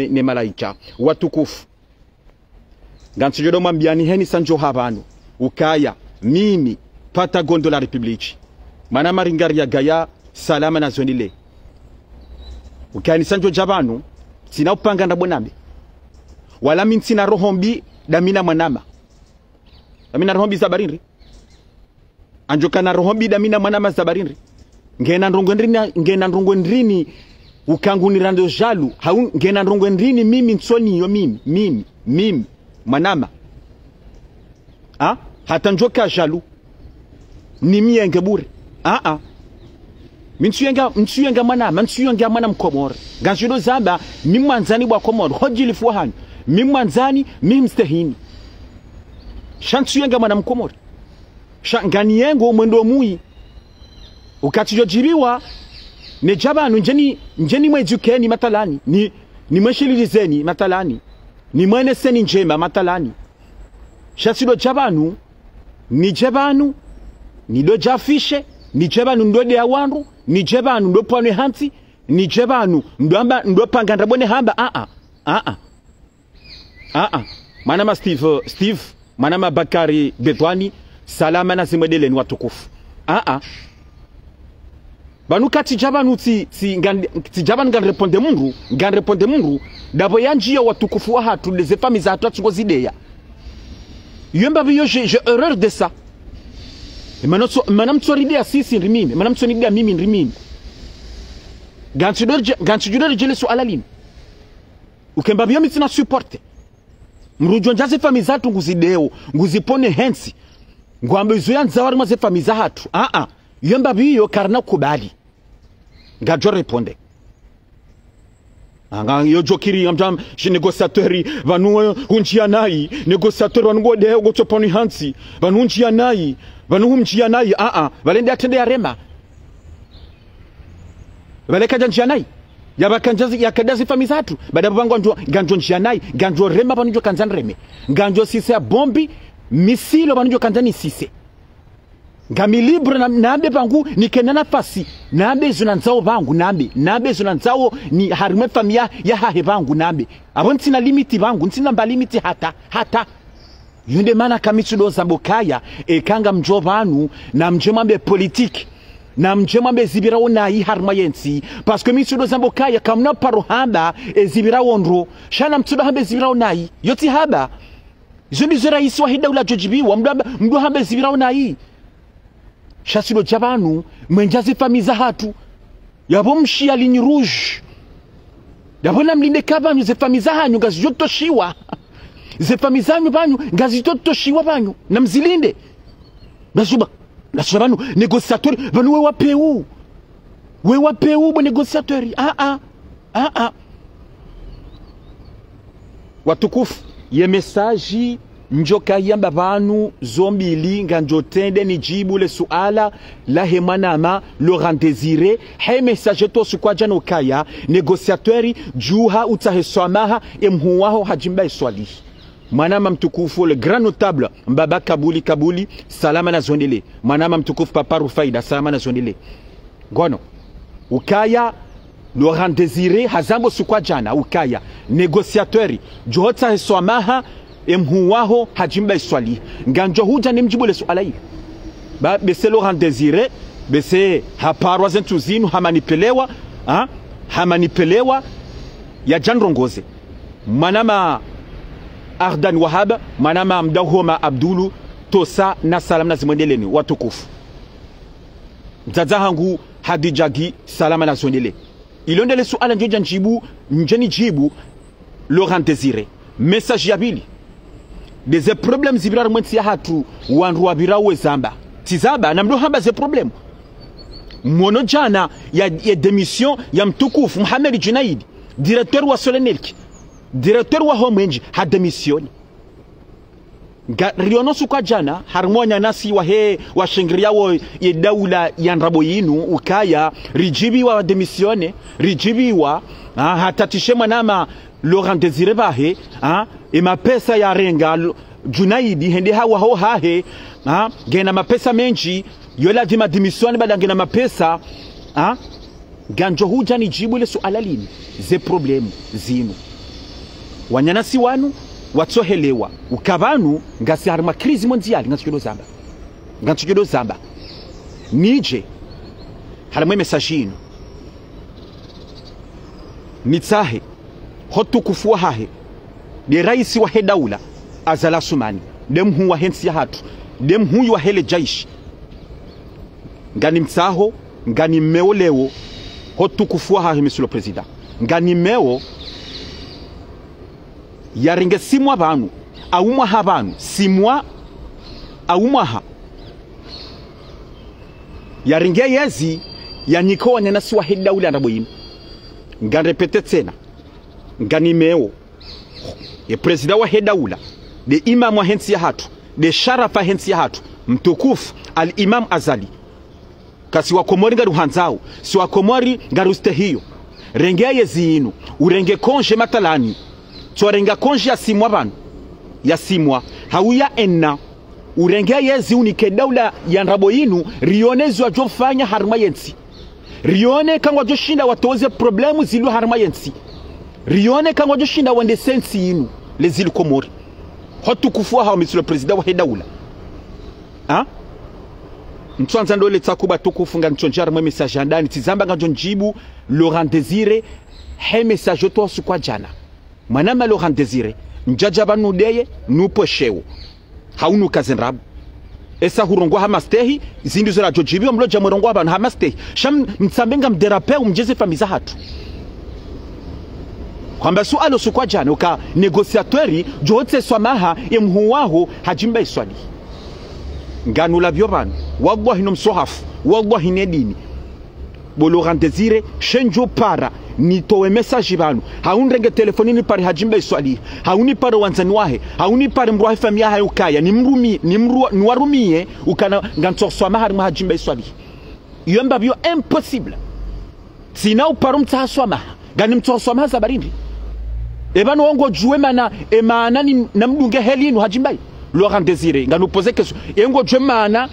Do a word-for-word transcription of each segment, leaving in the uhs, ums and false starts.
ne malaika. Watukufu. Ngamdjo mwambiani heni sa ndjo ha pvanu. Ukaya, mimi, Patagon de la République. Mwanama ringari ya gaya, salama na zondele. Ukaya ni sa ndjo dja pvanu, ntsina upanga ndrabo nambe. Wala mi ntsina roho mbi, dami na mwanama. Dami na roho mbi za barindri. Andjo kana roho mbi dami na mwanama za barindri. Ngena ndrongo ndrini, ngena ndrongo ndrini, ukangu ni rando jalu, hau ngena ndrongo ndrini mimi ntsoni yo mimi, mimi, mimi, mwanama. Ha? Hata ndjo ka jalu. Ni mi yenge bure. Ah, ah. Mi ntsu yenga, ntsu yenga mwanama, ntsu yenga mwana Mkomori. Ngamdjo zamba, mi mwandzani bwa Komori, hodjilifu wa hanyu. Mi mwandzani, mi mstehini. Sha ntsu yenga mwana Mkomori. Sha ngani yengo mwendo mwi. Ukati yo djibiwa, ne dja pvanu ndjeni, ndjeni mwedjukeni matalani, ni, ni mweshililizeni matalani, ni mweneseni ndjema matalani. Sha tsi ndo dja pvanu, ni dje pvanu, ni ndo dja fishe, ni dje pvanu ndo de ya wandru, ni dje pvanu ndo pwanwe hantsi, ni dje pvanu ndo amba, ndo panga ndrabo ne hamba, ah, ah, ah, ah. Ah, ah. Mwanama Steve, Steve, mwanama Bakari Bedwani, salama na zimwendeleni watukufu. Ah, ah. Pvanu kati dja pvanu tsi, tsi, ngan-, tsi dja pvanu ngan réponde mundru, ngan réponde mundru, ndapvo yandjiya watukufu wa hatru, nde ze famille za hatru atsuko zideya. Yo mbapvi yo, j'ai, j'ai horreur de ça. E mana tso, mana mtso rideya sisi ndri mimi, mana mtso nideya mimi ndri mimi. Ngantsi dori dje, ngantsi dori dje le suala lini. Uke mbapvi yo mi tsina supporte. Mrudjo ndja ze famille za hatru nguzideo, nguzipvone hentsi. Ngwambe izo yandzao harimwa ze famille za hatru. Ah, ah. Yo mbapvi yo karina kubali. Ngadjo réponde. Anga yo djo kiri, ngamdjam, shi négociateur, pvanu, eh, hundjiya nayi, négociateur, pvanu ngode, ugo tso pwanwe hantsi, pvanu hundjiya nayi, pvanu humdjiya nayi, ah, ah, pvale nde atrende ya rema. Pvale kadja ndjiya nayi. Yaba kandja zi, ya kadja zi famille za hatru. Baada pvangwa ndjo, ngandjo ndjiya nayi, ngandjo rema pvanu ndjo kandza nreme. Ngandjo sise ya bombi, misilo pvanu ndjo kandza nisise. Ngami libre na, nambe pvangu, nikena nafasi. Nambe zo nandzao pvangu, nambe. Nambe zo nandzao ni harimwa e famille ya, ya hahe pvangu, nambe. Apvo ntsina limite pvangu, ntsina mba limite hata, hata. Yo nde mana ka mi tsu ndo zamba ukaya, eka ngamdjo pvanu, namdje mwambe politique, namdje mwambe zipvirao nayi harimwa yentsi. Parce que mi tsu ndo zamba ukaya, kamuna paro hamba, ezipvirao ndro. Sha namtsu ndo hamba ezipvirao nayi. Yo tsi hamba. Izo ndizo raisi wa hidaula djo djibiwa, mdru hamba, mdru hamba ezipvirao nayi. Sha tsi ndo dja pvanu, mwendja ze famille za hatru. Yapvo mshiya ligne rouge. Yapvo namlinde ka pvanu ze famille za hanyu ngazidjo toshiwa. Ze famille za hanyu pvanu ngazidjo toshiwa pvanu. Namzilinde. Ngasuba. Ngasuba pvanu, négociateur, pvanu we wa peu. We wa peu, bo négociateur. Ah, ah. Ah, ah. Watukufu, ye message ndjo kayamba pvanu zo mbili ngandjo trende nidjibu le suala lahe mwanama Laurent Désiré, he message to usiku wa djana ukaya, négociateur, djuha utsahe swamaha, e mhuu waho Hadji Mbae Swalihi. Mwanama mtukufu, le grand notable, Mbaba Kabuli Kabuli, salama na zondele. Mwanama mtukufu Papa Rufaida, salama na zondele. Ngono. Ukaya, Laurent Désiré, hazamba usiku wa djana, ukaya, négociateur, djuha utsahe swamaha, e mhuu waho, Hadji Mbae Swalihi. Ngandjo hudja nimdjibu le suala hili. Ba, bese Laurent Désiré, bese haparwa ze ntsu zinu, hamanipelewa, ha? Hamanipelewa, yadja ndrongoze. Mwanama Ardan Wahab, mwanama Mdahoma Abdulu, tosa na salama na zimwendeleni, watukufu. Mdzadze hangu Hadidja Gi, salama na zondele. Ilo ndele suala ndjo dja ndjibu, ndje nidjibu, Laurent Désiré. Message ya pvili. Nde ze problème zipvira harimwa entsi ya hatru, wandru wapvira we zamba. Tsi zamba, namdo hamba ze problème. Mwono djana ya, ya démission ya mtukufu Mohamed Djounaid, directeur wa Sonelec, directeur wa Home Energy, ha démissionné. Nga, riono usiku wa djana, harimwa wananyasi wahe, washangiriyao ye daula ya ndrabo yinu, ukaya, ridjibiwa wa démissionné, ridjibiwa, ha, hata tsi she mwanama Laurent Désiré pvahe, ha, e mapesa yarenga, Lo-, Djounaid, hende hawaho hahe, ha, ngena mapesa mendji, yo lazima démissionné baada ngena mapesa, ha, ngandjo hudja nidjibu le suala lini, ze problème zinu. Wananyasi wanu watsohelewa uka pvanu ngasi harimwa crise mondiale, ngamtsokedo zamba. Ngamtsokedo zamba. Nidje harimwa message inu, nitsahe ho utukufu wahahe, nde raisi wahe daula, Azali Assoumani, nde mhuu wahe ntsi yahatru, nde mhuu wahe le jaishi. Nganimtsaho, nganimeo leo, ho utukufu wahahe, Monsieur le Président. Nganimeo yarenge six mois pvanu, au mwaha pvanu, six mois, au mwaha. Yarenge yezi, yanike wananyasi wahe daula ndrabo inu. Ngarépété tsena. Nganimeo ye président wahe daula, nde imamu wahe ntsi yahatru, nde sharafa yahe ntsi yahatru, mtukufu Al-Imam Azali. Ka si Wakomori ngarihuhandzao, si Wakomori ngarihustehiyo. Renge yezi inu, urenge congé matalani. Tsorenga congé ya six mois pvanu, ya six mois, hau ya un an. Urenge yezi unike daula ya ndrabo inu, rione zo wadjofanya harimwa ye ntsi. Rione ka ngwadjoshinda watowe ze problème zilo harimwa ye ntsi. Rione ka ngwadjoshinda wendese ntsi inu, le zili Komori. Ho utukufu wahaho, Monsieur le Président wahe daula. Ha? Ntswandza ndole tsakuba tukufu, ngamtsondja harimwa message ya ndani, tsizamba ngamtsondjibu Laurent Désiré, he message otowa usiku wa djana. Mwanama Laurent Désiré, ndjadja pvanu ndeye, nupvo sheo. Hau nukaze ndrabo. Esa hurongoa ha mastehi, zindru zo radjodjibiwa mlodja mwerongoa pvanu ha mastehi. Sha m-, mtsambe ngamdérapé, mdjeze famiyi zahatru. Hwamba suala usiku wa djana, uka négociateur, djo hotsaha swamaha, ye mhuu waho, Hadji Mbae Swalihi. Nganulapvio pvanu, wallahi no mswahafu, wallahi ne dini. Bo Laurent Désiré, sha ndjo para, nitowe message pvanu. Hau nirenge telefoni nipare Hadji Mbae Swalihi. Hau nipare wandzani wahe. Hau nipare mdru wahe famiyi yahe ukaya. Nimrumi-, nimru-, niwarumiye ukana ngantsaho swamaha harimwa Hadji Mbae Swalihi. Iyo mbapvio impossible. Tsina uparo mtsaha swamaha. Nganimtsaho swamaha za barindi. Eba no ngodjuwe mana, e mana ni, namdunge heli inu Hadji Mbae. Laurent Désiré, nganupoze question. E ngodjuwe mana,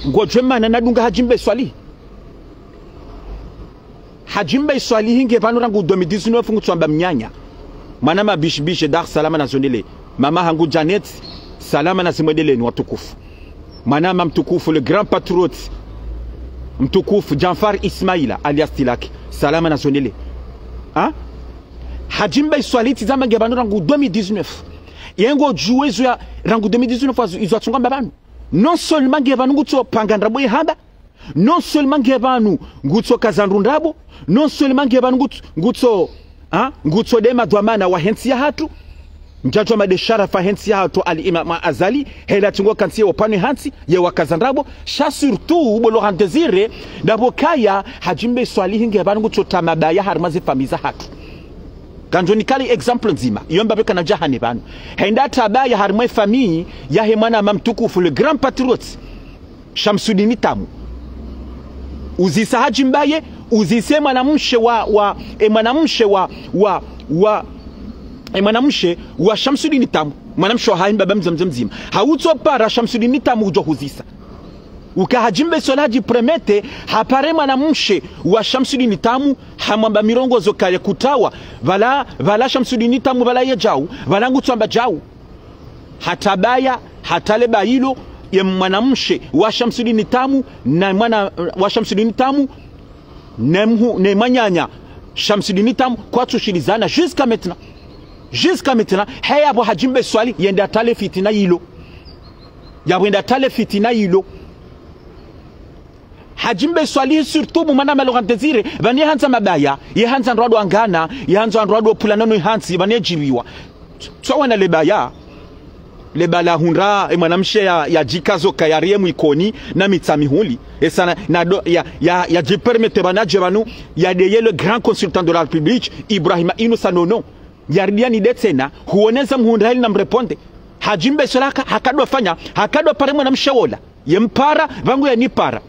ngodjuwe mana nadunga Hadji Mbae Swalihi. Hadji Mbae Swalihi nge pvanu rangu deux mille dix-neuf ngutsowamba mnyanya. Mwanama Bishi Bishi Dar, salama na zondele. Mama hangu Janet, salama na zimwendeleni watukufu. Mwanama mtukufu, le grand patriote, mtukufu Djanfar Ismaila, alias Tilak, salama na zondele. Ha? Hadji Mbae Swalihi tsizamba nge pvanu rangu deux mille dix-neuf. Ye ngodjuwe zo ya rangu deux mille dix-neuf wazo, izo atsungamba pvanu. Non seulement nge pvanu ngutsopanga ndrabo ye hamba, non seulement nge pvanu ngutsokaza ndru ndrabo, non seulement nge pvanu ngutso, ngutso, ha? Ngutso dema dhwamana wahe ntsi yahatru, ndjadjuwa made sharafa he ntsi yahatru Al-Imam Azali, hela tsingo kantsi ye wapvanu hantsi, ye wakaza ndrabo, sha surtout, bo Laurent Désiré, ndapvo kaya, Hadji Mbae Swalihi nge pvanu ngutsotra mabaya harimwa ze famiyi zahatru. Kandzo nikali exemple ndzima, iyo mbapvo kana djahane pvanu. Henda tabaya harimwa ye famiyi yahe mwanama mtukufu, le grand patriote. Shamsudini Tamu. Uzisa Hadji Mbae, uzise mwanamshe wa, wa, e mwanamshe wa, wa, wa, e mwanamshe wa Shamsudini Tamu. Mwanamshe wahahe mbaba mdzima mdzima mdzima. Hau utsopara Shamsudini Tamu udjo huzisa. Uka Hadji Mbae Swalihi hadjipermete, hapare mwanamshe wa Shamsudini Tamu, hamwamba mirongozo kaya kutawa, pvala, pvala Shamsudini Tamu, pvala ye djau, pvala ngutsowamba djau. Hata baya, hata le baya ilo, ye mwanamshe wa Shamsudini Tamu, na mwana wa Shamsudini Tamu, ne mhu-, ne mwananya Shamsudini Tamu, kwatsushilizana jusqu'à maintenant. Jusqu'à maintenant, he yapvo Hadji Mbae Swalihi, yende yatale fitina ilo. Yapvo yende yatale fitina ilo. Hadji Mbae Swalihi, surtout bo mwanama Laurent Désiré, pvanu ye handza mabaya, ye handza ndrwado angana, ye handza ndrwado pvulana no hantsi, pvanu ye djibiwa. Tso wana le baya, le baya la hundra, e mwanamshe ya, yadjikazo kaya riye mwikoni, na mitsamihuli, e sana, na do, ya, ya, yadjipermete pvanu yadje pvanu, yadeye le grand consultant de la République, Ibrahima Inoussa Nono. Yaridiya nidetsena, huoneza mhundra heli na mreponde. Hadji Mbae Swalihi haka-, hakadofanya, hakadopare mwanamshe wola. Ye mpara, pvangu ye nipara.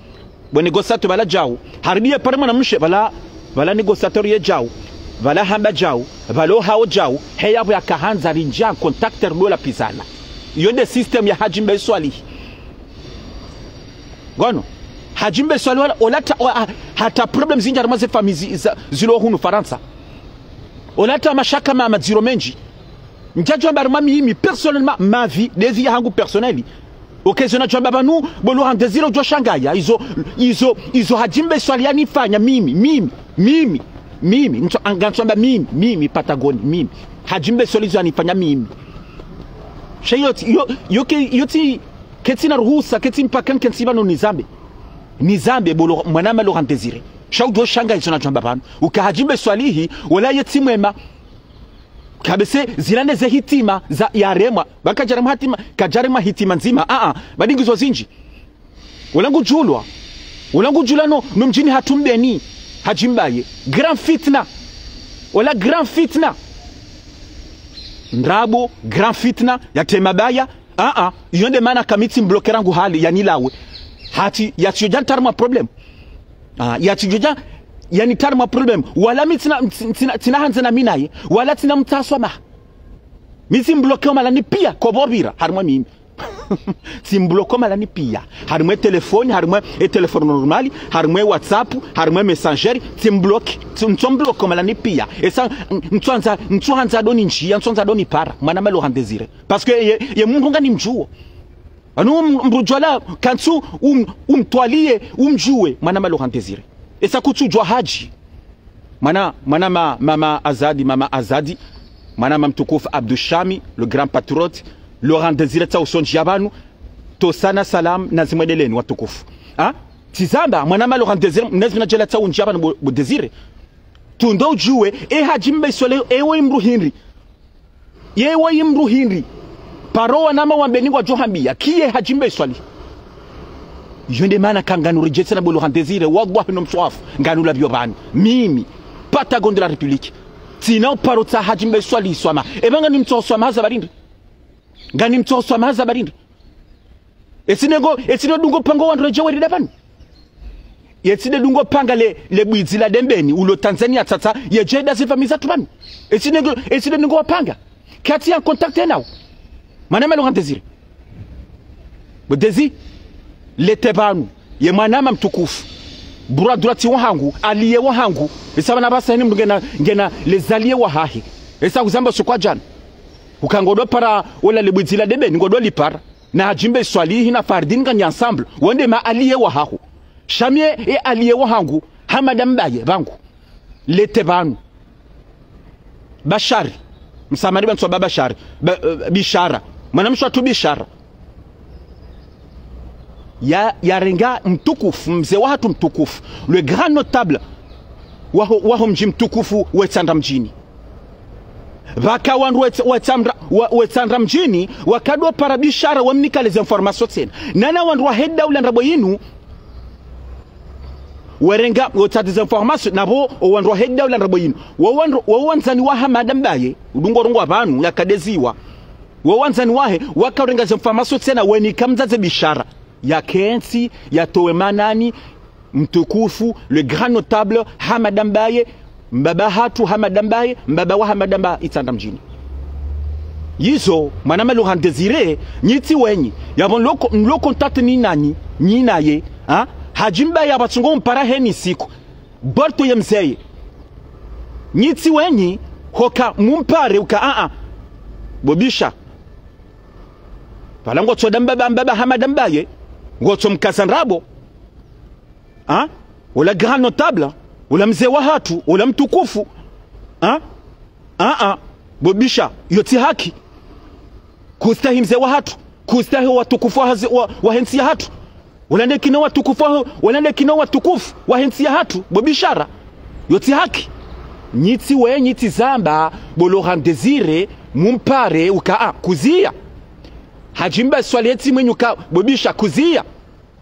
Bo négociateur pvala djau. Haridiye pare mwanamshe pvala, pvala négociateur ye djau. Pvala hamba djau, pvala ohao djau, he yapvo yakahandza rindjia contact ridola pizana. Iyo nde système ya Hadji Mbae Swalihi. Ngono, Hadji Mbae Swalihi wala, ola ta, o, ha-, hata problème zindji harimwa ze famiyi zi-, za, zilo hunu Farantsa. Ola ta mashaka ma madziro mendji. Ndjadjo amba harumwa mimi, personnellement, ma vie, de vie yahangu personnelle. Ok, zo nadjo amba pvanu, bo Laurent Désiré udjo shangaya. Izo, izo, izo Hadji Mbae Swalihi yanifanya mimi, mimi, mimi, mimi. Ntso, anga ntso amba mimi, mimi, Patagoni, mimi. Hadji Mbae Swalihi izo yanifanya mimi. Sha yo, yo, yo ke, yo tsi, ketsi na ruhusa, ketsi mpaka nkentsi pvanu nizambe. Nizambe, bo Laurent, mwanama Laurent Désiré. Sha udjo shanga izo nadjo amba pvanu. Uka Hadji Mbae Swalihi, wala ye tsi mwema. Kabese zilande ze hitima za yaremwa. Ba kadjaremwa hatima, kadjaremwa hitima ndzima. Ah, ah, ba dingizo zindji. Wala ngudjulwa. Wala ngudjulwa no, no mdjini hatru Mbeni. Hadji Mbae. Grand fitna. Wala grand fitna. Ndrabo, grand fitna, ya tema baya. Ah, ah, iyo nde mana ka mi tsi mbloke rangu hale, yanilawe. Hati, yatsidjo dja nitria harumwa problème. Ah, yatsidjo dja, yanitria harumwa problème. Wala mi tsina, tsina, tsina handza na mi naye. Wala tsina mtsaha swamaha. Mi tsi mbloke omalani piya, ko pvo pvira, harumwa mimi. Tsi mbloke omalani piya. Harumwa e telefoni, harumwa e telefoni normal, harumwa e WhatsApp, harumwa e Messenger, tsi mbloke, tsi, ntso mbloke omalani piya. Esa, n-, ntso handza, ntso handza ndo nindjiya, ntso handza ndo nipara. Mwanama Laurent Désiré. Parce que ye, ye mundru nganimdjuwo. Pvanu m-, mdru djwala, kantsu um-, umtwaliye, umdjuwe, mwanama Laurent Désiré. Esa kutsudjuwa Hadji. Mwana, mwana ma, mama Azadi, mama Azadi, mwanama mtukufu Abdou Chami, le grand patriote, Laurent Désiré tsa usondji ya pvanu, tosana salam na zimwendeleni watukufu. Ha? Tsizamba, mwanama Laurent Désiré, mnezi mna djela tsa undji ya pvanu bo, bo Désiré. Tsi ndo udjuwe, e Hadji Mbae Swalihi, ewe mdru hindri. Yewe ye mdru hindri. Paro wanama wa Mbeni ngwadjo hambiya. Kiye Hadji Mbae Swalihi. Iyo nde mana ka nganu redjetse na bo Laurent Désiré. Wallahi no mswafu. Nganu lapviyo pvanu. Mimi. Patagoni de la République. Tsina uparo tsaha Hadji Mbae Swalihi swamaha. Eba nganimtsaho swamaha za barindri. Nganimtsaho swamaha za barindri. Etsi ndo ngo, etsi ndo dungo panga wandru yedje werida pvanu. Etsi ndo dungo panga le, le bwidzi la Dembeni, ulo Tanzania tsatsa, yedje da zifa miza tu pvanu. Etsi ndo ngo, etsi ndo dungo wapanga. Kati ya contact nao. Mwanama Laurent Désiré. Bo Désiré, lete pvanu. Ye mwanama mtukufu. Bura durati wahangu, allié wahangu. Esa pvanu pvasa heni mdru ngena, ngena les alliés wahahe. Esa kuzamba sukwa djana. Uka ngodo para, ola le bwidzi la Dembeni, ngodo lipara. Na Hadji Mbae Swalihi na Fardine ngani ensemble. Wonde ma alliés wahaho. Sha mi ye allié wahangu, Hamada Mbaye, pvangu. Lete pvanu. Bashari. Msamani pvanu tsi wa ba Bashari. Ba, eh, Bishara. Mwanamshe watru Bishara. Ya, yarenga mtukufu, mze wahatru mtukufu. Le grand notable. Waho, waho mdji mtukufu, we Itsandra mdjini. Pvaka wandru we, we Itsandra, we, we Itsandra mdjini, wakado para Bishara wamnika les informations tsena. Nana wandru wahe daula ndrabo yinu, werenga, wotsa des informations, napvo, o wandru wahe daula ndrabo yinu. Wo wandru, wo wandzani wa Hamada Mbaye, udungo rongowa pvanu, yakadeziwa. Wo wandzani wahe, wakarenga ze informations tsena, wenika mdzadze Bishara. Yakentsi, yatowe manani, mtukufu, le grand notable, Hamada Mbaye, mbaba hatru Hamada Mbaye, mbaba wa Hamada Mbaye, Itsandra mdjini. Yizo, mwanama Laurent Désiré, nyi tsi wenyi, yapvo nlo ko-, nlo contact ni nanyi, nyi naye, ha? Hadji Mbaye yapvo tsi ngo mpara heni siku, borto ye mzeye. Nyi tsi wenyi, hoka mumpare uka a a. Bo Bishara. Pvala ngotso da mbaba, mbaba Hamada Mbaye, ngotso mkaza ndrabo. Ha? Ola grand notable, ola mze wahatru, ola mtukufu. Ha? Ha, ha. Bo Bishara, yo tsi haki. Kustahi mze wahatru, kustahi watukufu wa hazi-, wa, wahe ntsi yahatru. Ola nde kina watukufu wa, ola nde kina watukufu wahe ntsi yahatru, bo Bishara. Yo tsi haki. Nyi tsi we, nyi tsi zamba, bo Laurent Désiré, mumpare, uka a, kuziya. Hadji Mbae Swalihi ye tsi mwenyi uka, bo Bishara, kuziya.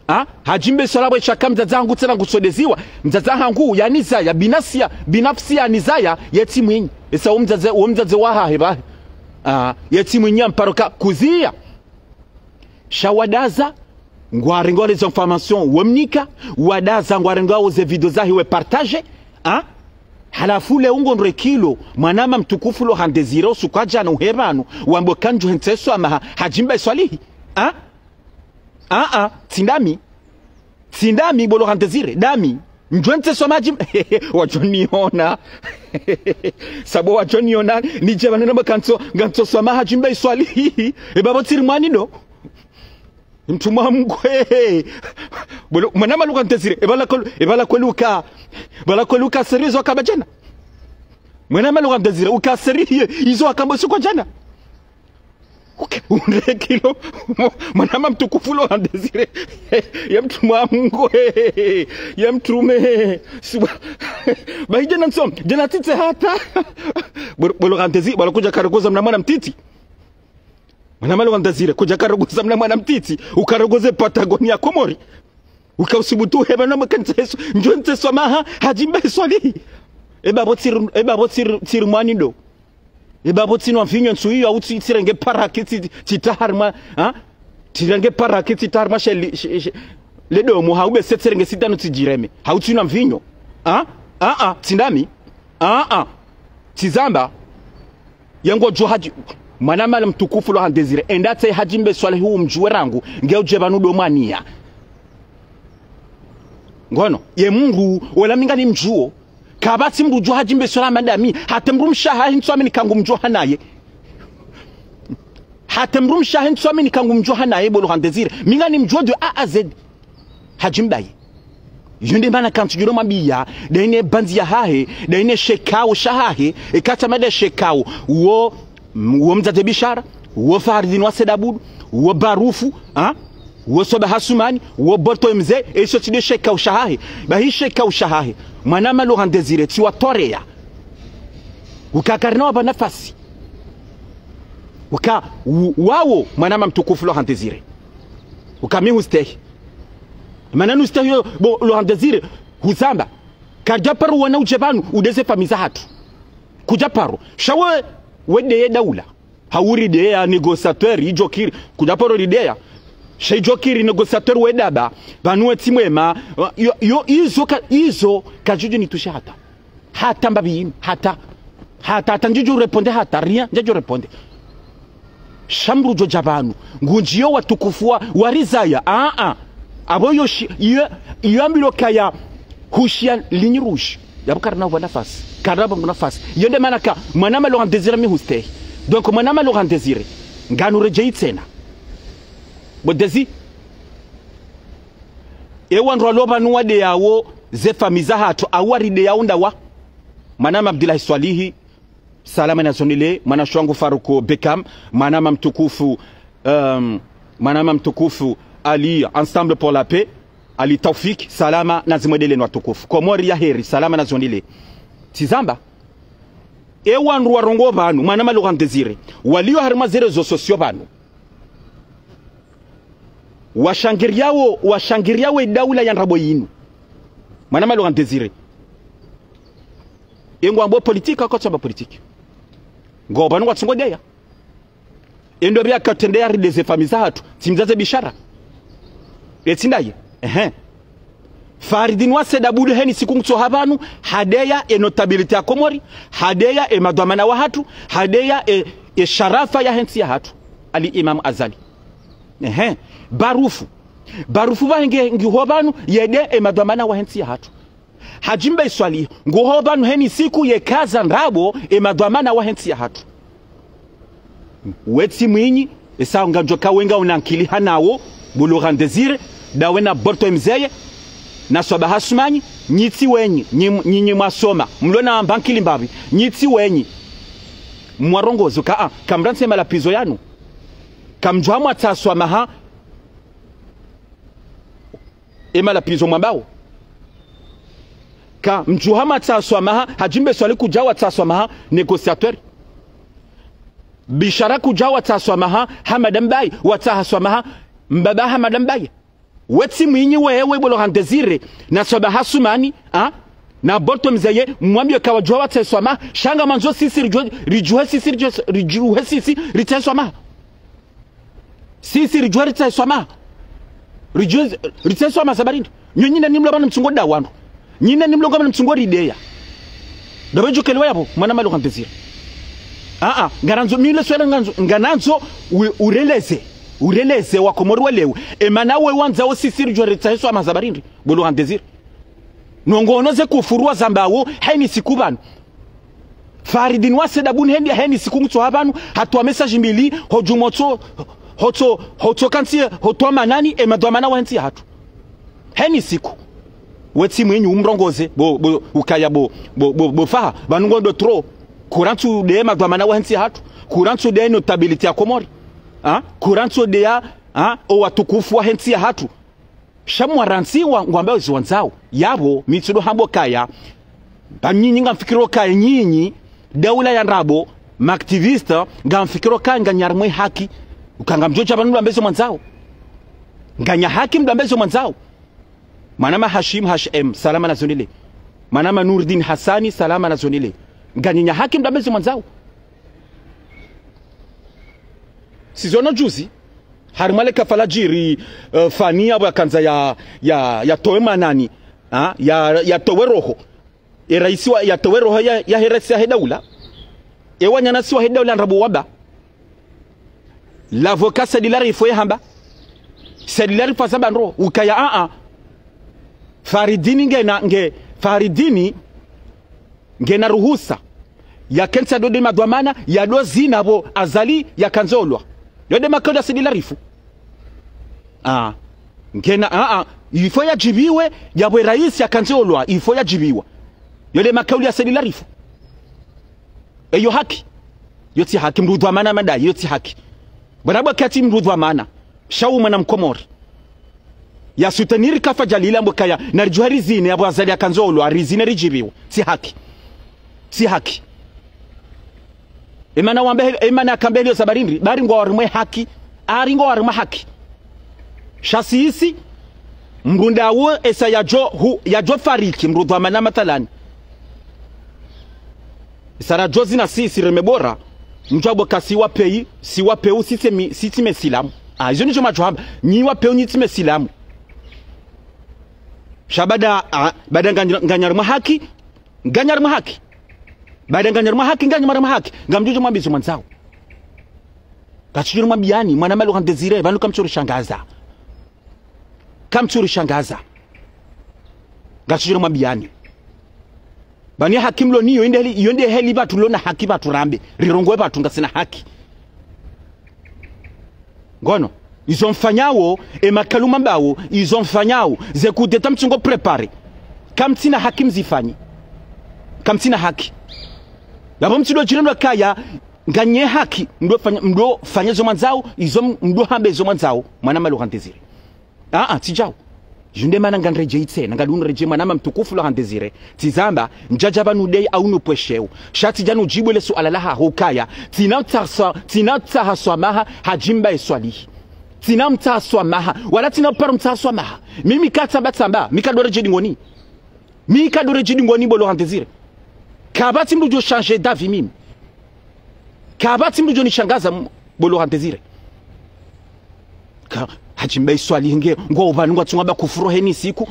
Ha? Hadji Mbae Swalihi pvwe shaka mdzadze hangu tsena ngusodeziwa. Mdzadze hangu yanizaya, binafsia, binafsia yanizaya, ye tsi mwenyi. Esa wo mdzadze, wo mdzadze wahahe pvahe. Ah, ye tsi mwenyi yamparo ka kuziya. Sha wadaza, ngwarenga les informations wamnika, wadaza ngwarenga wo ze video zahe we partager, ha? Halafu le ungo ndre kilo, mwanama mtukufu Laurent Désiré, usiku wa djana uhe pvanu, wambe kandju hentseso ama ha, Hadji Mbae Swalihi. Ha? Ah, ah, tsi ndami. Tsi ndami bo Laurent Désiré, ndami. Ndjo ntse swamaha Hadji M-, wadjo niona. Sabo wadjo niona, nidje pvanu nambe kantso, ngantso swamaha Hadji Mbae Swalihi. E bapvo tsiri mwani ndo. Mtrumwa Mngu, he, he. Bolo, mwanama Laurent Désiré, e pvala kwelu, e pvala kwelu uka, pvala kwelu uka sérieux zo wakamba djana. Mwanama Laurent Désiré, uka sérieux, izo wakamba usiku wa djana. Uka, undre kilo, mwanama mtukufu Laurent Désiré, ye mtrumwa Mngu, he, he, he, ye mtrume, he, he. Siwa, bahi djana ntso, djana tsitse hata. Bolo, bolo Laurent Désiré, bolo kudja karongoza mna mwana mtiti. Mwanama Laurent Désiré, kudja karongoza mna mwana mtiti, ukarongoze Patagonia Komori. Uka usubutu heba na makanisa Yesu, ndjo ntse swamaha, Hadji Mbae Swalihi. E bapvo tsiri, e bapvo tsiri, tsiri mwani ndo. E bapvo tsinwa mvinyo ntsu iyo, au tsi-, tsirenge paraki, tsi-, tsitaharima, ha? Tsirenge paraki, tsitaharima she li-, she, she, le domo, hau bese tsirenge sitano tsidjireme. Hau tsinwa mvinyo. Ha? Ha, ha, tsi ndami. Ha, ha. Tsizamba. Ye ngodjo Hadji, mwanama le mtukufu Laurent Désiré, enda tsahe Hadji Mbae Swalihi umdjuwe rangu, nge udje pvanu ndo mwaniya. Ngono, ye mndru, wola mi nganimdjuo, kapvatsi mndru djo Hadji Mbae Swalihi madami, hata mdrumshe wahahe ntsu amini ka ngumdjuo hanaye. Hata mdrumshe wahahe ntsu amini ka ngumdjuo hanaye, bo Laurent Désiré, mi nganimdjuo de A à Z. Hadji Mbae. Yo nde mana kantsu djiro mwambiya, nda ine bandzi yahahe, nda ine shekao shahahe, e katsa mada shekao, wo, wo Mdzadze Bishara, wo Fahardine wa Said Abdou, wo Barufu, ha? Wo Swaba Hasumani, wo Borto Mze, e iso tsi nde shekao shahahe. Bahi shekao shahahe. Mwanama Laurent Désiré, tsiwatoreya. Uka karina wapva nafasi. Uka, u-, wawo, mwanama mtukufu Laurent Désiré. Uka mi hustehi. Mana nustehi yo, bo, Laurent Désiré, huzamba. Kadja paro wana udje pvanu, udeze famiyi zahatru. Kudja paro. Sha we, we ndeye daula. Hau rideya négociateur, idjo kiri. Kudja paro rideya. Sha idjo kiri négociateur we daba. Pvanu we tsi mwema. Yo, yo, izo ka, izo, kadjudju nitushe hata. Hata mbapvi yinu, hata. Hata, hata ndjidjo répondre hata, rien, ndjidjo répondre. Sha mdru djo dja pvanu, ngundjiyo watukufu wa, warizaya, a, a. Apvo yo shi, iyo, iyo ambilwa kaya, hushiya ligne rouge. Yapvo karina pvo nafasi, karina pvo nafasi. Yo nde mana ka, mwanama Laurent Désiré mi hustehi. Donc, mwanama Laurent Désiré, nganu redjeyi tsena. Bo Désiré, e wandru walo pvanu wadeyawo ze famiyi zahatru, awu warideyawo ndawa. Mwanama Abdillahi Swalihi, salama nazonile, mwanashe wangu Faruku Beckham, mwanama mtukufu, um, mwanama mtukufu Ali, Ensemble pour la Paix, Ali Taufik, salama nazimwendeleni watukufu. Komori ya heri, salama nazonile. Tsizamba, e wandru warongowa pvanu, mwanama Laurent Désiré, waliyo harimwa ze réseaux sociaux pvanu. Washangiriyawo, washangiriyawo e daula ya ndrabo yinu. Mwanama Laurent Désiré. Ye ngwambo politique, ako tsamba politique. Ngo pvanu ngwatsungo deya. Endo pviya katrendeya rideze famiyi zahatru. Tsi Mdzadze Bishara. E tsi ndaye. Ehe. Fahardine wa Said Abdou heni siku ngutsoha pvanu, hadeya e notabilité ya Komori, hadeya e madhwamana wahatru, hadeya e, e sharafa yahe ntsi yahatru. Ali Imam Azali. Ehe. Barufu. Barufu pvahe nge, ngiho pvanu, yede e madhwamana wahe ntsi yahatru. Hadji Mbae Swalihi, nguho pvanu heni siku yekaza ndrabo e madhwamana wahe ntsi yahatru. We tsi Mwinyi, esa ngandjo ka wenga una nkili hanawo, bo Laurent Désiré, ndawe na Borto Mzeye, na Swaba Hasumani, nyi tsi wenyi, nyi, nyi, nyi mwasoma, mlo na mba nkili mbapvi, nyi tsi wenyi. Mwarongozo ka, a, kamrantsi malapvizo yanu. Kamdjuha mwatsaha swamaha, e malapvizo mwambao. Kamdjuha mwatsaha swamaha, Hadji Mbae Swalihi kudja watsaha swamaha, négociateur. Bishara kudja watsaha swamaha, Hamada Mbaye, watsaha swamaha, mbaba Hamada Mbaye. We tsi Mwinyi wewe bo Laurent Désiré, na Swaba Hasumani, a? Na Borto Mzeye, mwambiye ka wadjuha watsahe swamaha, sha ngamwandzo sisi ridjuhe, ridjuhe sisi, ridjuhe, ridjuhe sisi, ritsahe swamaha. Sisi ridjuha ritsahe swamaha. Ridjuha ritsahe swamaha za barindi. Nyo nyinyi nda nimlo pvanu mtsungo da wandru. Nyinyi nda nimlo pvanu mtsungo rideya. Ndapvo djukelewa yapvo, mwanama Laurent Désiré. A, a, ngarandzo, mi le swala ngandzo, nganandzo, u-, ureleze. Ureleze wakomori walewe. E mana we wandzao sisi ridjuha ritsahe swamaha za barindi. Bo Laurent Désiré. Nongono ze kufuru wazambao, heni siku pvanu. Faridine wa Sedabuni heni, heni siku mtso ha pvanu, hatowa message mbili, hodjumotso, hotso, hotso kantsi, hotowa manani, e madhwamana wa hentsi yahatru. Heni siku. Wetsi mwinyi umrongoze, bo, bo, ukaya bo, bo, bo, bo faha, pvanu ngo ndo trop. Kurantsu de madhwamana wa hentsi yahatru. Kurantsu de notabilité ya Komori. Ha? Kurantsu de ya, ha? O watukufu wa hentsi yahatru. Sha mwarantsiwa ngwambao ziwandzao. Yapvo, mi tsudo hamba ukaya. Ba nyinyi ngamfikiro ukaya nyinyi. Daula ya ndrabo, ma activistes, ngamfikiro ukaya nganyi harimwa e haki. Uka ngamdjodja pvanu mdru ambe zo mwandzao. Nganyi haki mdru ambe zo mwandzao. Mwanama Hashim H M, salama na zonele. Mwanama Nurdin Hassani, salama na zonele. Nganyi haki mdru ambe zo mwandzao. Sizono juzi, harimwa le kafala djiri, eh, Fani yapvo yakandza ya, ya, yatowe manani, ha? Ya, yatowe roho. E raisi wa, yatowe roho ya, ya he raisi ya he daula. E wananyasi wa he daula ndrabo waba. L'avocat Said Larifou yahamba. Said Larifou hazamba ndro, ukaya a, a. Faridine ngena, nge, Faridine ngena ruhusa. Ya kentsi ya dode madhwamana, ya dozi na pvo Azali ya kandzolwa. Yo de makauli ya Said Larifou. Ah. Ngena, a, a. Il faut yadjibiwe, yapvo e raisi ya kandzolwa, il faut yadjibiwa. Yo de makauli ya Said Larifou. Eyo haki. Yo tsi haki, mdru dhwamana madayi, yo tsi haki. Bwana bwa kati mdru dhwamana. Sha u mwana mkomori. Ya soutenir kafa djalila mbo kaya, na ridjuha rizine, yapvo Azali ya kandzolwa, rizine ridjibiwa. Tsi haki. Tsi haki. E mana wambe, e mana kambe heli yo sabarindri, bari ngwa harimwa e haki, ari ngwa harimwa e haki. Sha sisi, mdru ndawo esa yadjo, hu, yadjo fariki, mdru dhwamana mathalani. Esa radjo zina sisi reme bora, mdjo abo ka si wa peyi, si wa pewu, si tsi mi, si tsi mesilamu. Ah, izo nizo madjo hamba, nyi wa pewu nyi tsi mesilamu. Sha bada, ah, bada nganyi, nganyi harimwa e haki, nganyi harimwa e haki. Bada nganyi harimwa e haki, nganyi harimwa e haki. Ngamdjodjo mwambe zo mwandzao. Ngatsidjo mwambiyani, mwanama Laurent Désiré, pvanu kamtsuri shangaza. Kamtsuri shangaza. Ngatsidjo mwambiyani. Pvanu e haki mlo nayo, yo nde heli, yo nde heli pvatsu lona haki pvatsu rambe. Rirongowe pvatsu ngasina haki. Ngono, izo mfanyao, e makalima mbawo, izo mfanyao, ze coup d'État mtsungo préparer. Kamtsina haki mzifanye. Kamtsina haki. Yapvo mtsido djirendwa kaya, nganyi haki, mdo fanya, mdo fanya zo mwandzao, izo m-, mdo hambe zo mwandzao, mwanama Laurent Désiré. Ah, ah, tsidjao. Junde mana nganredjeyi tsena, ngadunu redjeyi mwanama mtukufu Laurent Désiré. Tsizamba, ndjadja pvanu deyi au nupvwesheo. Sha tsidja nudjibu le suala lahaho kaya. Tsina mtsaha swa-, tsina mtsaha swamaha, Hadji Mbae Swalihi. Tsina mtsaha swamaha, wala tsina paro mtsaha swamaha. Mimi katsamba tsamba, mi kado redjeyi dingoni. Mi kado redjeyi dingoni bo Laurent Désiré. Kapvatsi mdru djo changer d'avis mimi. Kapvatsi mdru djo nishangaza m-, bo Laurent Désiré. Ka, Hadji Mbae Swalihi nge, ngwa upvanu ngwatsunga ba kufuru heni siku.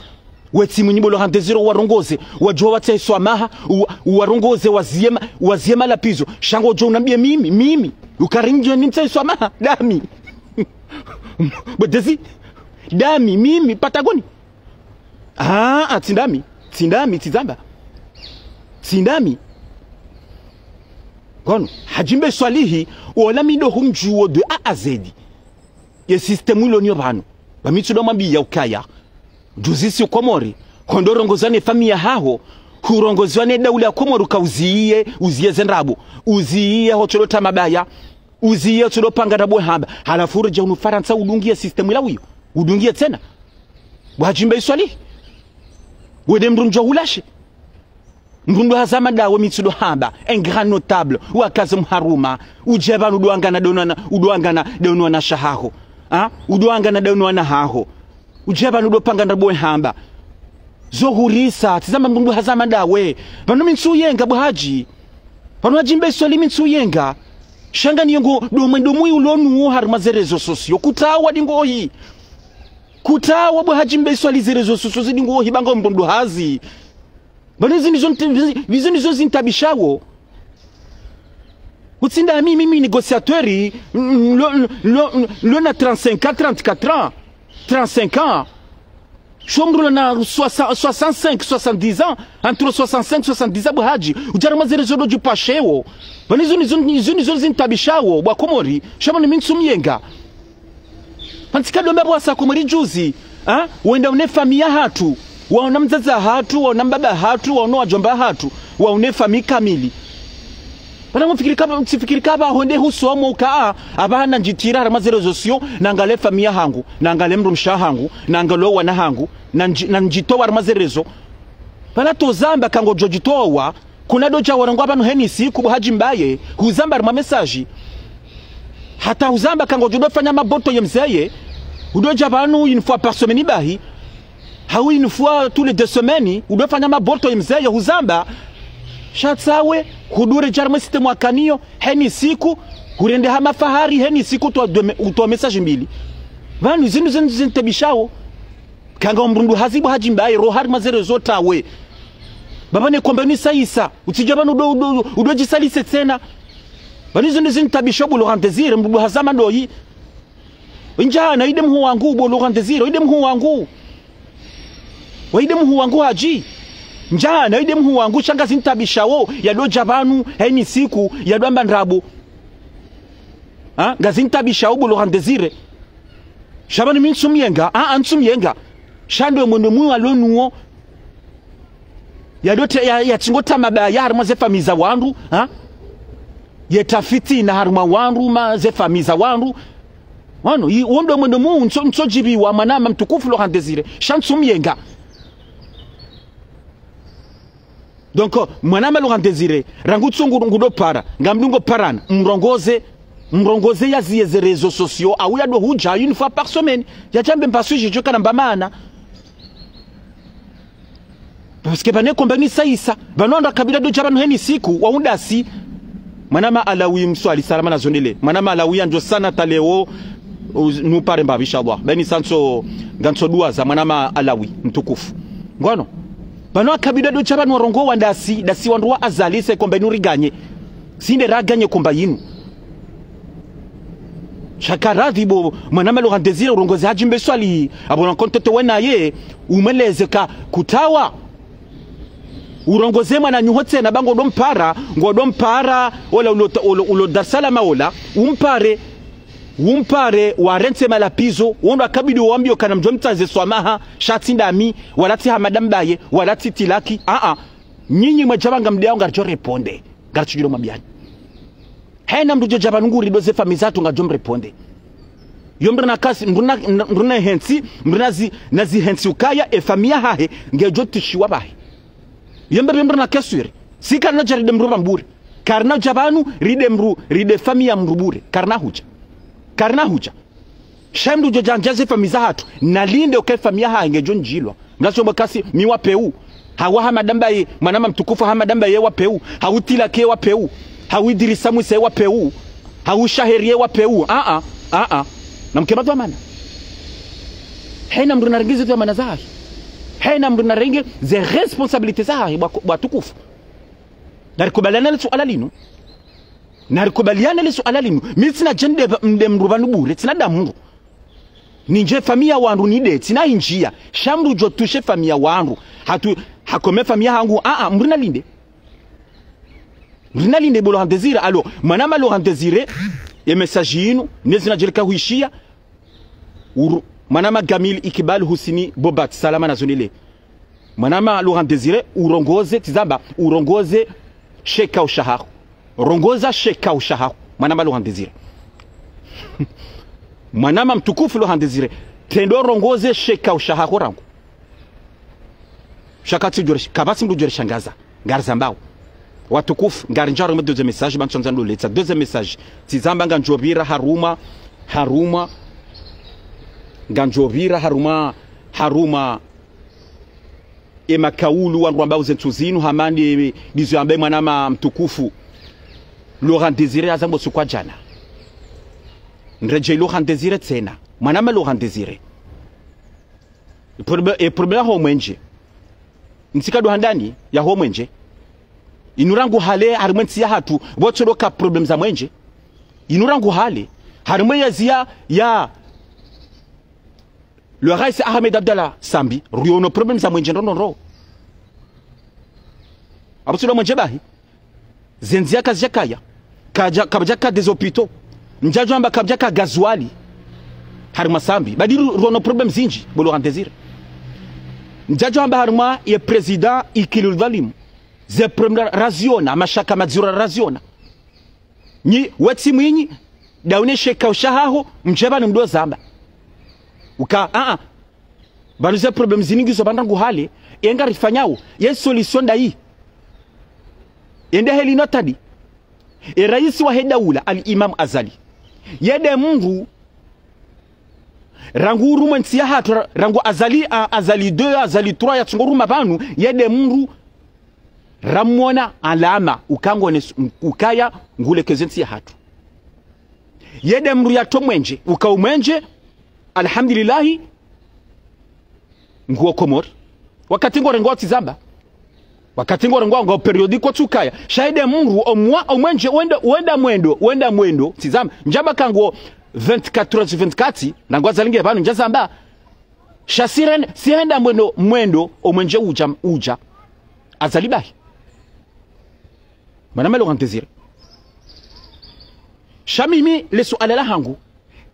Wetsi mwinyi bo Laurent Désiré warongoze, wadjo watsahe swamaha, wa-, warongoze waziema, waziema lapvizo. Sha ngodjo unambiye mimi, mimi. Uka ri ndjo nimtsahe swamaha, dami. Bo Désiré, dami, mimi, Patagoni. Ah, ah, tsi ndami. Tsi ndami, tsizamba. Tsi ndami. Ngono, Hadji Mbae Swalihi, ola mi ndo humdjuwo de A à Z. Ye système ilo nayo pvanu. Ba mi tsudo mwambiya ukaya. Djuzisi Komori. Hondo rongoza ne famiyi yahaho. Hurongoza ne daula ya Komori ka uziye, uziye ze ndrabo. Uziye hotsodo ta mabaya. Uziye tsudo panga ndrabo hamba. Halafu uredjeyi hunu Farantsa udungiye système ila wiyo. Udungiye tsena. Bo Hadji Mbae Swalihi. Wende mdru ndjo hulashe. Mdru ndo hazama ndawe mi tsudo hamba. Un grand notable. Wakaze mharuma. Udje pvanu udo wangana de wana, udo wangana de wana shahaho. Ha? Udo wangana de wana haho. Udje pvanu udo panga ndrabo hamba. Zo hurisa, tsizamba mdru ndo hazama ndawe. Pvanu mi ntsu yenga bo Hadji. Pvanu Hadji Mbae Swalihi mi ntsu yenga. Sha nganiyo ngo, do mwendo mwi ulo nuwo harimwa ze réseaux sociaux. Kutawa dingohi. Kutawa bo Hadji Mbae Swalihi ze réseaux sociaux zi dingohi ba ngo mdru ndo hazi. Pvanu zinu zo nti-, zinu zo zintabishawo. Utsinda mi, mimi négociateur, mm, lo, lo, lo, lo na trente-cinq ans, trente-quatre ans. Trente-cinq ans. Sho mdru na soixante, soixante-cinq, soixante-dix ans, entre soixante-cinq, soixante-dix ans, bo Hadji, udja harumwa ze réseaux ndo djipvashewo. Pvanu izo ndizo, izo ndizo zintabishawo, bo Wakomori, sha pvanu mi ntsu myenga. Pvanu tsika ndo mba bo wasa Komori juzi, ha? Wenda wone famiyi yahatru, waona mdzadze wahatru, waona mbaba wahatru, waona wadjomba wahatru, waone famiyi kamili. Pvanu ngufikiri ka, tsifikiri ka pvahonde husomo uka, a, apvaha nandjitria harumwa ze réseaux sociaux, nangalie famiyi yahangu, nangalie mdrumshe wahangu, nangalie wana wahangu, nandji-, nandjitowa harumwa ze réseaux. Pvala tozamba ka ngodjo djitowa, kuna ndo dja warongowa pvanu heni siku bo Hadji Mbaye, huzamba harumwa message. Hata huzamba ka ngodjo ndo fanya maboto ye mzeye, udo dja pvanu une fois par semaine bahi, hau une fois tous les deux semaines, udo fanya maboto ye mzeye, huzamba. Sha tsi we, hudure dja harumwa site mwakaniyo, heni siku, hurende ha mafahari, heni siku utowa deux me-, utowa message mbili. Pvanu zinu zinu zintabishawo. Kanga mdru ndo hazi bo Hadji Mbaye, roha harumwa ze réseaux tawe. Baba ne kombe ni saisa. Utsidja pvanu udo, udo, udo djisalise tsena. Pvanu izo ndo zintabishawo bo Laurent Désiré, mdru ndo haza mandoyi. Ndjana, inde mhuu wangu, bo Laurent Désiré, inde mhuu wangu. Wa inde mhuu wangu Hadji. Ndjana, inde mhuu wangu, sha ngazintabishawo, yado dja pvanu, heni siku, yado amba ndrabo. Ha? Ngazintabishawo bo Laurent Désiré. Sha pvanu mi ntsu myenga, a, a, ntsu myenga. Sha ndo mwendo mwi walo nuwo. Yado te-, ya, yatsingo tama mabaya harumwa ze famiyi za wandru, ha? Ye tafiti na harumwa wandru ma ze famiyi za wandru. Wanu, i, wo ndo mwendo mu, ntso, ntso djibiwa mwanama mtukufu Laurent Désiré. Sha ntsu myenga. Donc, mwanama Laurent Désiré, rangu tsungu ngudo para, ngamdungo parana, mrongoze, mrongoze yaziye ze réseaux sociaux, au yado hudja une fois par semaine, yadjambe mpaswidji djo kana mba maana. Parce que pvanu kombe ni saisa, pvanu ndo kabila ndo dja pvanu heni siku, wa undasi. Mwanama Alawi mswali, salama na zondele. Mwanama Alawi andjo sana ta leo, uz-, nupare mbapvi, inshallah. Beni sanso, ngantso dua za mwanama Alawi, mtukufu. Ngono. Pvanu kabila ndo dja pvanu warongowa ndasi, ndasi wandru wa Azali se kombe nuriganye. Si nde raganye kombe yinu. Sha ka radhi bo, mwanama Laurent Désiré, urongoze Hadji Mbaye Swalihi, abo na kontoto wena ye, umeleze ka kutawa. Urongoze mwananyaho tsena ba ngodo mpara, ngodo mpara, ola ulo, ulo, ulo Dar es Salaam ola, umpare, umpare, warentse malapvizo, wo ndo akabidi wambiyo kana mdjo mtsaze swamaha, sha tsi ndami, wala tsi Hamada Mbaye, wala tsi Tilaki, a, a. Nyinyi mwadja pvanu ngamdjao ngaridjo réponde, ngaridjo djiro mabiyani. Hena mdru djo dja pvanu nguri ndo ze famiyi zahatru ngadjo mréponde. Yo mdru na kasi, mdru na, mdru na hentsi, mdru na zi, na zi hentsi ukaya, e famiyi yahahe, ngedjo tishiwa pvahe. Yo mbe mdru na keswiri. Si karina dja rinde mdru pvanu bure. Karina dja pvanu, rinde mdru, rinde famiyi ya mdru bure. Karina hudja. Karina hudja. Sha mdru djo djandja ze famiyi zahatru, nalinde uka e famiyi yahahe ngedjo ndjilwa. Mdru asomba kasi, mi wa peu. Hawu Hamada Mbaye, mwanama mtukufu Hamada Mbaye wa peu. Hawu Tilaki wa peu. Hawu Idrissa Mwise wa peu. Hawu Shaheri wa peu. A, a, a, a. Namke madhwamana. Hena mdru narenge ze dhwamana zahahe. Hena mdru narenge ze responsabilité zahahe, bo, bo watukufu. Narikubaliane le suala linu. Narikubaliane le suala linu. Mi tsina djende mde mdru pvanu bure, tsina damu. Nindje famiyi ya wandru ninde, tsina indjia. Sha mdru djo tushe famiyi ya wandru. Hatu, hakome famiyi yahangu, a, a, mdru nalinde. Mdru nalinde bo Laurent Désiré, alo, mwanama Laurent Désiré, ye message yinu, nezi nadjeleka huishiya, uru, mwanama Gamil Ikibal Husini Bobat, salama na zondele. Mwanama Laurent Désiré, urongoze, tsi zamba, urongoze, sheka ushahaho. Rongoza sheka ushahaho. Mwanama Laurent Désiré. Mwanama mtukufu Laurent Désiré. Trendo rongoze sheka ushahaho rangu. Sha ka tsi djore, kapvatsi mdru djore shangaza. Ngarizambao. Watukufu, ngarindjaro mwe deuxième message, ba ntsondza ndo letsa. Deuxième message. Tsi zamba ngandjo pvira harumwa, harumwa. Ngandjo pvira harumwa, harumwa. E makaulu wandru wambao ze ntsu zinu, hama nde ndizo yambe mwanama mtukufu Laurent Désiré azambo suku wa djana. Ndredjei Laurent Désiré tsena. Mwanama Laurent Désiré. E problème, e problème ho mwenje. Ntsika ndo handani ya ho mwenje. Inu rangu hale, harimwa e ntsi yahatru, pvotso ndo ka problème za mwenje. Inu rangu hale, harimwa e yezi ya, ya, Le rais Ahmed Abdallah Sambi, riono problème za mwenje ndrondrondro. Apvo tsi ndo mwenje bahi. Ze ndziya kazidjakaya. Kadja, kapvadjaka des hôpitaux. Ndjadjo amba kapvadjaka gazuali. Harimwa Sambi. Badi ru-, riono problème zindji, bo Laurent Désiré. Ndjadjo amba harimwa ye président Ikililou Dhoinine. Ze problème raziona, mashaka madziro raziona. Nyi, wetsi mwinyi, ndaune sheka ushahaho, mdje pvanu mdo zamba. Uka, a, a. Pvanu ze problème zinu ngizo pvanu rangu hale, ye ngarifanyao, ye solution ndayi. Yende heli notadi. E raisi wahe daula, Al Imam Azali. Ye nde mndru, rangu urumwa entsi yahatru, ra-, rangu Azali, a, Azali deux, Azali trois, yatsongo ruma pvanu, ye nde mndru, ramwona alama, uka ngone s-, ukaya ngulekeze entsi yahatru. Ye nde mndru yatso mwenje, uka umwenje, alhamdulillahi, nguo Komori. Wakati ngorengwa tsi zamba. Wakati ngorengwa ngo période ko tsukaya. Sha ye nde mndru omwa, omwenje, wenda, wenda mwendo, wenda mwendo, tsi zamba. Ndjamba ka nguo vingt-quatre heures sur vingt-quatre, na ngwa Azali nge pvanu, ndja zamba. Sha sirene, sirenda mwendo, mwendo, omwenje udja, udja. Azali bahi. Mwanama Laurent Désiré. Sha mimi, le suala lahangu.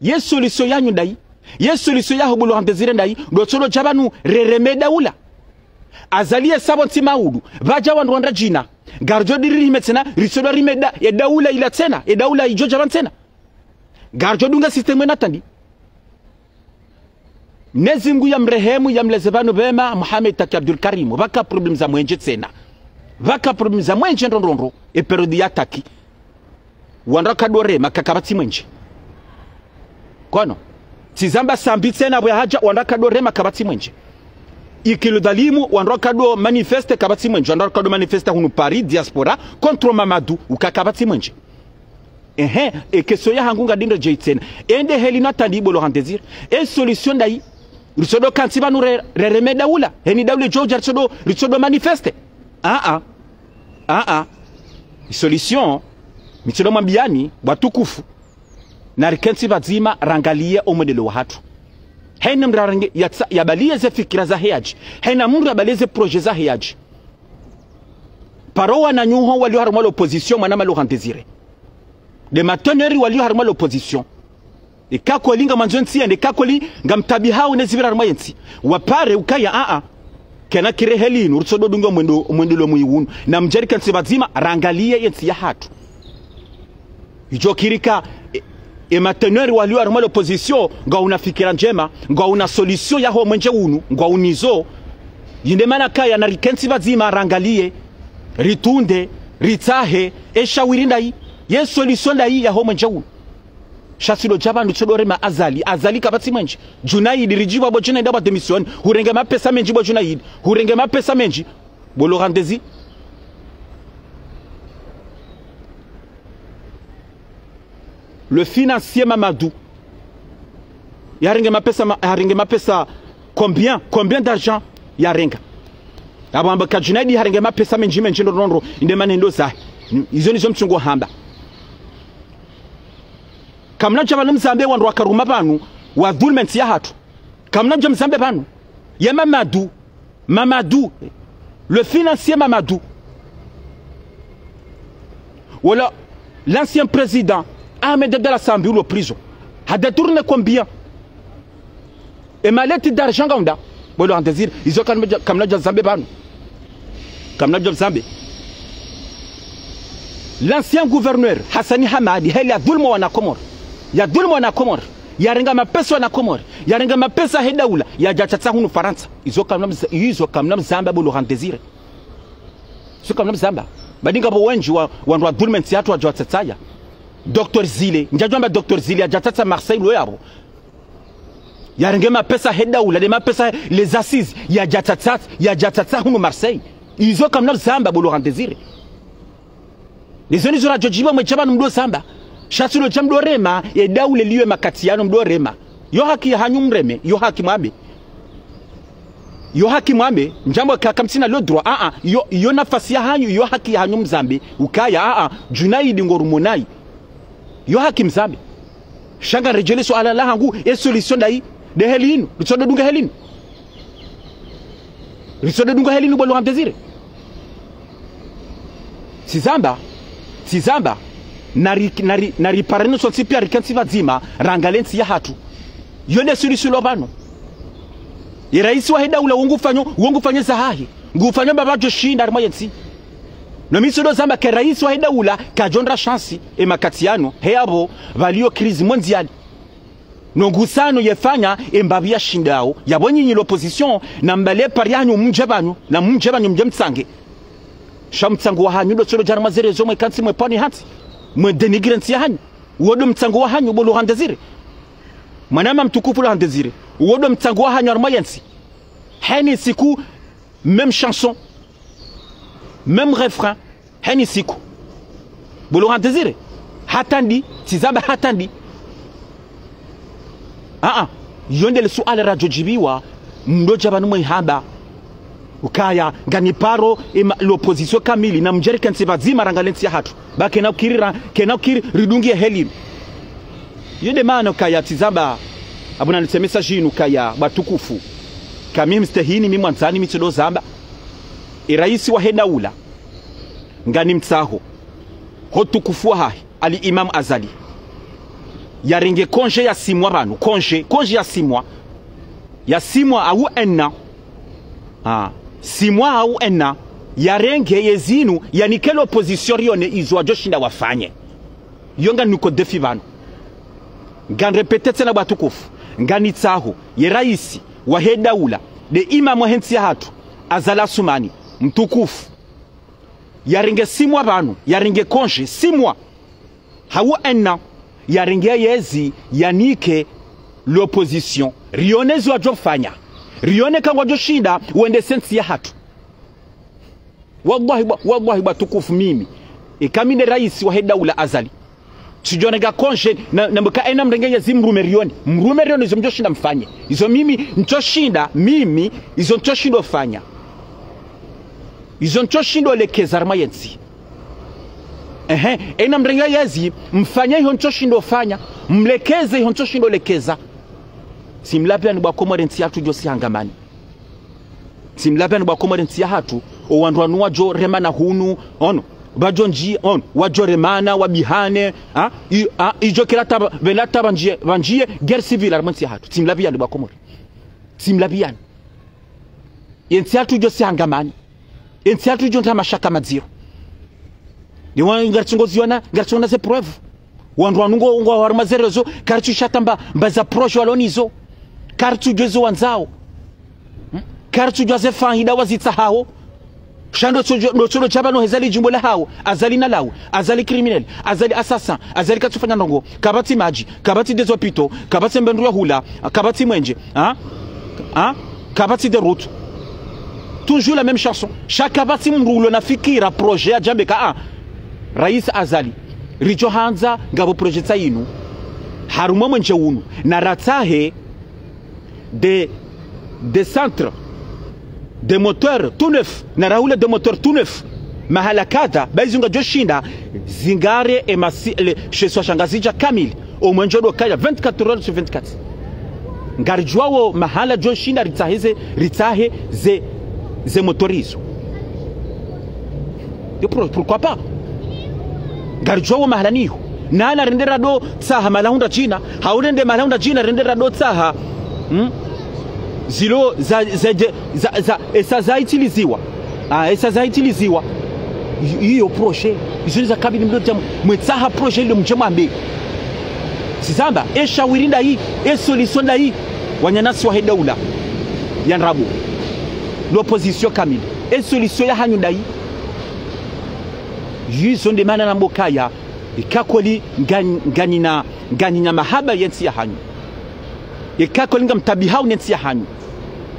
Ye solution yanyu ndayi. Ye solution yaho bo Laurent Désiré ndayi. Ndo tsodo dja pvanu rereme daula. Azali ye sabo ntsi maudu. Pvadja wandru wandra djina. Ngaridjo diri rime tsena, ritsodo rime da, ye daula ila tsena. Ye daula idjo dja pvanu tsena. Ngaridjo dunga système ena tandi. Mnyezi Mngu yamrehemu, yamlaze pvanu pvema, Mohamed Taki Abdoulkarim. Pvaka problème za mwenje tsena. Pvaka problème za mwenje ndrondrondro. E période ya Taki. Wandru wakado rema ka kapvatsi mwenje. Kono. Tsi zamba Sambi tsena pvo yahadja, wandru wakado rema kapvatsi mwenje. Ikililou Dhoinine, wandru wakado manifeste kapvatsi mwenje. Wandru wakado manifeste hunu Paris, diaspora, contre Mamadou, uka kapvatsi mwenje. Ehe, e question yahangu ngadi ndo djeyi tsena. Yende heli notadi bo Laurent Désiré. E solution ndayi. Ritsodo kantsi pvanu re-, rereme daula. Heni daula idjo udja ritsodo, ritsodo manifeste. A, a. A, a. Solution. Mi tsodo mwambiyani, watukufu. Narikentsi pvadzima, rangaliye omwendelo wahatru. Hena mndru yarenge, yatsa-, yabaliye ze fikira zahe yadji. Hena mndru yabaliye ze projet zahe yadji. Paro wananyaho walio harumwa l'opposition, mwanama Laurent Désiré. Nde ma teneurs walio harumwa l'opposition. Eka kweli ngamwandzo entsi yende, eka kweli ngamtabihao ne zipvira harumwa yentsi. Wapare ukaya a, a. Kena kire heli inu, ritsodo dunga mwendo, mwendo lo mwiwunu. Na mdje rikentsi pvadzima, rangaliye yentsi yahatru. Idjo kiri ka, e, e ma teneurs walio harumwa l'opposition, ngwauna fikira ndjema, ngwauna solution yaho mwenje unu, ngwaunizo. Yinde mana kaya narikentsi pvadzima rangaliye, ritunde, ritsahe, e shawiri ndayi, ye solution ndayi yaho mwenje unu. Sha tsi ndo dja pvanu tsodo rema Azali, Azali kapvatsi mwenje. Djunaidi ridjiwa bo Djunaidi wa démission, hurenge mapesa mendji bo Djunaidi, hurenge mapesa mendji. Bo Laurent Désiré. Le financier Mamadou. Yarenge mapesa ma-, yarenge mapesa combien, combien d'argent yarenga? Apvo amba ka Djunaidi harenge mapesa mendji mendji ndrondrondro, inde manendo zahe. Izo ndizo mtsungo hamba. Kamnadja pvanu mzambe wandru wakaruma pvanu, wadhulumu entsi yahatru. Kamnadja mzambe pvanu. Ye Mamadou. Mamadou. Le financier Mamadou. Wala l'ancien président Ahmed Abdallah Sambi ulo prison. Ha détourné combien? E mallettes d'argent ngaunda. Bo Laurent Désiré. Izo kamnadja, kamnadja mzambe pvanu. Kamnadja mzambe. L'ancien gouverneur Hassani Hamadi, heli yadhulumu wana Komori. Yadhulumu wana Komori. Yarenga mapesa wana Komori. Yarenga mapesa he daula. Yadja tsatsa hunu Farantsa. Izo kamna mza-, izo kamna mzamba bo Laurent Désiré. Izo kamna mzamba. Badi ngapvo wendji wa, wandru wadhulumu entsi yahatru wadja watsatsaya. Docteur Zile. Ndjadjo amba Docteur Zile yadja tsatsa Marseille lo yapvo. Yarenge mapesa he daula, nde mapesa he, les assises, yadja tsatsa, yadja tsatsa hunu Marseille. Izo kamna mzamba bo Laurent Désiré. Izo ndizo radjo djiba mwe dja pvanu mdo zamba. Sha tsi ndo dja mdo rema, e daula liwe makati yanu mdo rema. Yo haki hanyu mreme, yo haki mwambe. Yo haki mwambe, ndjambo ka kamtsina le droit, a, a, yo, yo nafasi yahanyu, yo haki hanyu mzambe, ukaya, a, a, Djunaidi ngorumonayi. Yo haki mzambe. Sha ngaredjele suala lahangu, e solution ndayi, Nde heli inu, ritsodo dunga heli inu. Ritsodo dunga heli inu bo Laurent Désiré. Tsizamba, tsizamba, nari, nari, nari pareno sontsi pia rikentsi pvadzima, rangalie ntsi yahatru. Yo nde suluhu lo pvanu. Ye raisi wahe daula wo ngufanyo, wo ngufanyo zahahe. Ngufanyo mbapvi yadjoshinda harimwa yentsi. No mi ntsudo zamba ke raisi wahe daula, kadjondra chance, e makati yanu, he yapvo, pvaliyo crise mondiale. No ngusano yefanya, e mbapvi yashindao, yapvo nyinyi l'opposition, na mbale pari yahanyu mdje pvanu, na mdje pvanu mdje mtsange. Sha mtsango wahanyu ndo tsolo dja harimwa ze réseaux mwe kantsi mwe pvani hantsi, mwe dénigrer ntsi yahanyu. Wo ndo mtsango wahanyu bo Laurent Désiré. Mwanama mtukufu Laurent Désiré. Wo ndo mtsango wahanyu harimwa yentsi. Heni siku, même chanson. Même refrain. Heni siku. Bo Laurent Désiré. Hata ndi, tsizamba hata ndi. Aa, yo nde le suala radjo djibiwa, mdo dja pvanu mwe hamba. Ukaya, ngami paro, e ma, l'opposition kamili, na mdje rikentsi pvadzima rangalie ntsi yahatru. Ba kena ukiri ra, kena ukiri ridungi ye heli. Yo nde maana ukaya tsizamba, apvo nanitse message inu ukaya, watukufu. Ka mi mstehini, mi mwandzani, mi ntsudo zamba. E raisi wahe daula. Ngami mtsaho. Ho utukufu wahahe, Ali Imam Azali. Yarenge congé ya six mois pvanu, congé, congé ya six mois. Ya six mois au un an. Ah, six mois au un an. Yarenge ye zinu, yanike l'opposition rione izo wadjoshinda wafanye. Yo ngami niko défi pvanu. Ngam répéter tsena watukufu. Ngami tsaho, ye raisi, wahe daula, nde imamu wahe ntsi yahatru, Azali Assoumani, mtukufu. Yarenge six mois pvanu, yarenge congé, six mois. Hau un an, yarenge yezi, yanike l'opposition. Rione zo wadjofanya. Rione ka ngwadjoshinda, wendese ntsi yahatru. Wallahi ba, wallahi watukufu mimi. Eka mi nde raisi wahe daula Azali. Tsidjo renga congé, na, na mka ena mrenge yezi mrume rione. Mrume rione izo mdjoshinda mfanye. Izo mimi, ntsoshinda, mimi, izo ntsoshindo fanya. Izo ntsoshindo lekeza harimwa yentsi. Ehe, ena mrenge yezi, mfanye iho ntsoshindo fanya, mlekeze iho ntsoshindo lekeza. Tsimlapvia ni bo wakomori ntsi yahatru djo sihangamani. Tsimlapvia ni bo wakomori ntsi yahatru, o wandru wanu wadjo remana hunu, ono, wadjo ndji, ono, wadjo remana, wabihane, ha? I, ha? Idjo kira taba, pvela taba ndjiye, pvandjiye, guerre civile, harimwa ntsi yahatru. Tsimlapvia ni bo wakomori. Tsimlapvia ni. Yentsi yahatru djo sihangamani. Yentsi yahatru djo nta mashaka madziro. Ni wa, ngaritsungo ziona, ngaritsungo na ze preuve. Wandru wanu ngo, ngo harimwa ze réseaux, karitsu shata mba, mba za projet walo nizo. Karitsu djuwa zo wandzao. Hmm? Karitsu djuwa ze faida wazitsahao. Sha ndo tso, ndo tso, ndo tso djapvanu heza li djumbo lahawo. Azali nalawe. Azali criminel. Azali assassin. Azali katsufanya ndrongo. Kapvatsi madji. Kapvatsi des hôpitaux. Kapvatsi mbe ndru ya hula. Kapvatsi mwenje. Ha? Ha? Kapvatsi des routes. Toujours la même chanson. Sha kapvatsi mdru ulo na fikira projet ya djambe ka, ah. Raisi Azali. Ridjo handza ngapvo projet tsa inu. Harumwa mwenje unu. Na ratsahe des, des centres, des moteurs tout neufs. Na rahule des moteurs tout neufs. Mahala kadha, ba izo ngazidjo shinda, zingare e masi, le, she isiwa sha Ngazidja kamili. O mwenje ndo kaya vingt-quatre heures sur vingt-quatre. Ngaridjuwao mahala djo shinda ritsahe ze, ritsahe ze, ze motori izo. Yo, pour-, pourquoi pas? Ngaridjuwao mahala niho. Na, na rende rado tsaha mahala hundra djina. Hau rende mahala hundra djina, rende rado tsaha. Hmm? Zilo za, za, za, za, esa za itiliziwa. Ah, esa za itiliziwa. I-, iyo projet. Izo ni za kabili mdo djamu. Mwe tsaha projet ilo mdje mwambe. Sizamba, e shawiri ndayi, e solution ndayi. Wananyasi wahe daula ya ndrabo. L'opposition kamili. E solution yahanyu ndayi. Yizo nde mana nambo kaya. Ika kweli ngan-, nganyina, nganyina mahaba yentsi yahanyu. Ika kweli ngamtabihao ne ntsi yahanyu.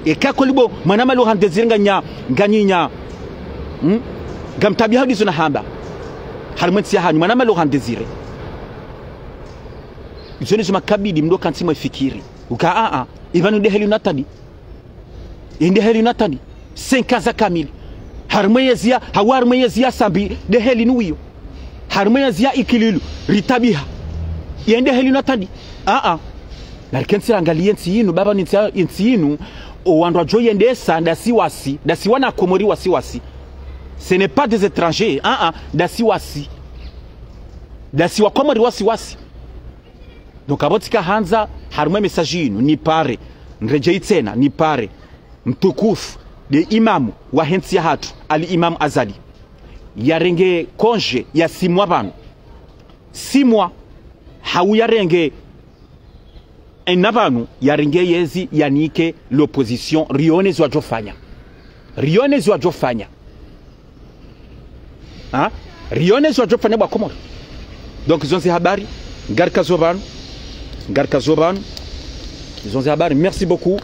Ika kweli bo, mwanama Laurent Désiré nganya, nganyinya. Hmm? Ngamtabihao ndizo nahamba. Harimwa entsi yahanyu, mwanama Laurent Désiré. Izo ndizo makabidi mdo kantsi mwe fikiri. Uka, a, a, ipvanu nde heli unatadi. Inde heli unatadi. Cinq ans za kamili. Harimwa yezi ya, hawa harimwa yezi ya Sambi, nde heli nuwiyo. Harimwa yezi ya Ikililu, ritabiha. Yende heli unatadi. A, a. Narikentsi rangalie ntsi yinu, baba ni ntsi, ntsi yinu, owandru wadjo yendesa, ndasi wasi, ndasi wana Komori wasi wasi. Ce n'est pas des étrangers, ah, ah, ndasi wasi. Ndasi wa Komori wasi wasi. Donc, apvo tsika handza, harumwa message yinu, nipare, nredjeyi tsena, nipare, mtukufu, nde imamu, wahe ntsi yahatru, Ali Imam Azali. Yarenge congé ya six mois pvanu. Six mois, hau yarenge un an pvanu, yarenge yezi yanike l'opposition, rione zo wadjofanya. Rione zo wadjofanya. Ha? Rione zo wadjofanya bo wa Komori. Donc, izo nde habari, ngarikazo pvanu, ngarikazo pvanu, izo nde habari. Merci beaucoup,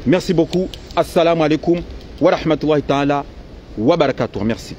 merci beaucoup. Assalamu alaikum wa rahmatullahi ta'ala wa barakatuh. Merci.